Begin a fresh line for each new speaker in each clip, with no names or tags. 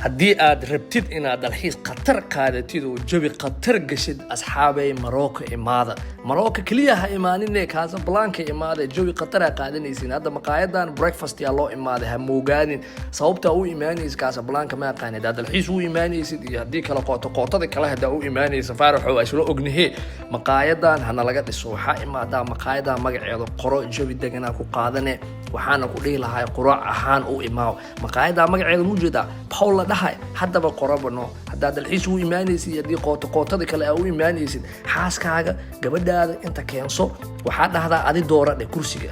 Haddii aad rabtid inaad dalxiis khatar qaadatid oo jawi khatar gashid, asxaabay, Marocco imaada. Marocco keliya ha imaaninee, Casablanca imaada, jawi khatar ha qaadanaysin. Hadda maqaayadan breakfast yaa loo imaaday, ha moogaanin. Sababtaa u imaanaysa Casablanca ma aqaan, haddaad dalxiis u imaanaysid iyo haddii kale qooto qootada kale haddaa u imaanaysa. Faaraxo waa isla ognahe. Maqaayadan hana laga dhiso. Waxaa imaadaa maqaayadan, magaceeda qoro, jawi deganaa ku qaadane. Waxaana ku dhihi lahaa, quraac ahaan u imaaw. Maqaayadaa magaceeda mujeedaa, Paul la dhahay, haddaba qorabano. Haddaad dalxiis u imaanaysid iyo haddii qooto qootada kale aa u imaanaysid, xaaskaaga, gabadhaada inta keenso. Waxaa dhahdaa, "Adi doora," dhe. Kursiga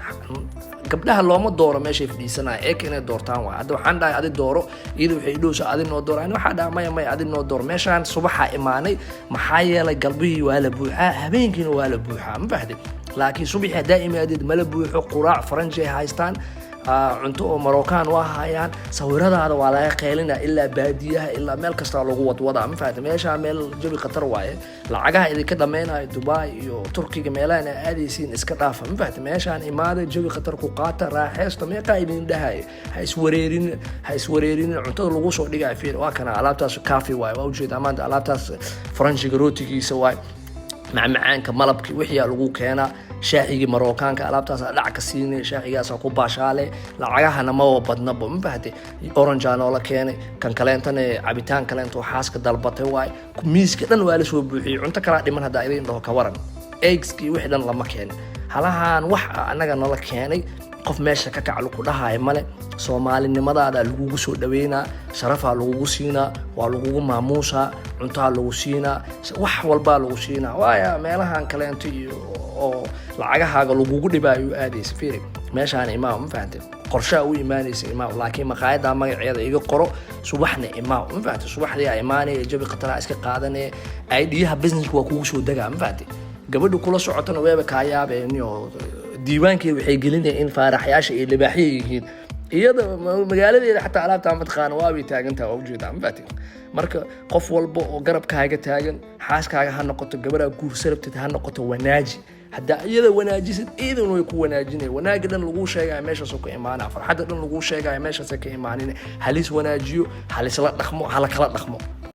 gabdhaha looma dooro, meeshay fadhiisanaya eek inay doortaan waay. Hadda waxaan dhahay, "Adi dooro." Iyada waxay dhowsa, "Adi noo dooro." Ani waxaa dhaha, "Maya, maya, adi noo dooro." Meeshaan subaxa imaanay, maxaa yeelay galbihii waa la buuxaa, habeenkiina waa la buuxaa, ma fahday? Laakiin subaxii haddaa imaadid, mala buuxo. Quraac faranji ay haystaan, cunto oo Maroccan waa hayaan. Sawiradaada waa laga qeylina, ilaa baadiyaha, ilaa meel kastaa lagu wadwadaa, ma fahamta? Meeshaa meel jawi khatar waaye. Lacagaha idinka dhameynayo Dubai iyo Turkiga, meelahan aa aadaysiin, iska dhaafa, ma fahamta? Meeshaan imaada, jawi khatar ku qaata, raaxeysto. Meeqaa idin dhahayo? Ha iswareerin, ha iswareerinin. Cuntada lagu soo dhigayo fiir, waa kana. Alaabtaas coffee waaye, waa ujeeda maanta. Alaabtaas faranjiga rootigiisa waaye, macmacaanka, malabki, wixii lagu keenaa, shaahigii Marookaanka, alaabtaas dhac ka siinay, shaahigaasa ku baashaale. Lacagahana maba badnaba, ma fahatay? Orange noola keenay, kan kaleentana cabitaan kaleento xaaska dalbatay waay. Miiska dhan waa la soo buuxiyey. Cunto kalaa dhiman haddaa idin dhaho, ka waran? Eggskii wixii dhan lama keenin. Halahaan wax annaga nala keenay, qof meesha ka kac lagu dhahayo male. Soomaalinimadaada lagugu soo dhaweynaa, sharafaa lagugu siinaa, waa lagugu maamuusaa, cuntaa lagu siinaa, wax walbaa lagu siinaa. Waaya meelahan kaleento iyo oo lacagahaaga lagugu dhibaayo aadaysa? Fiiri, meeshaan imaaw, ma fahantay? Qorshaha u imaanaysa, imaaw. Laakiin maqaayaddaa magaceeda iga qoro, subaxna imaaw, ma fahantay? Subaxdii aa imaanaya, jawi khataraa iska qaadanaya, ideaha businesska waa kugu soo degaa, ma fahantay? Gabadha kula socotana weeba kaa yaabeen oo diiwaankeeda waxay gelinayaan in faaraxyaasha iyo libaaxya yihiin. Iyada magaaladeeda xataa alaabtaa mataqaana, waabay taagantaha, waa ujeedaa, ma fahantay? Marka qof walba oo garabkaaga taagan, xaaskaaga ha noqoto, gabadhaa guursa rabtid ha noqoto, wanaaji. Haddaa iyada wanaajisid, iidan way ku wanaajinaya. Wanaaga dhan laguu sheegaya meeshaasoo ka imaanaya, farxadda dhan laguu sheegaya meeshaasoo ka imaanin. Halis wanaajiyo, halisla dhaqmo, hala kala dhaqmo.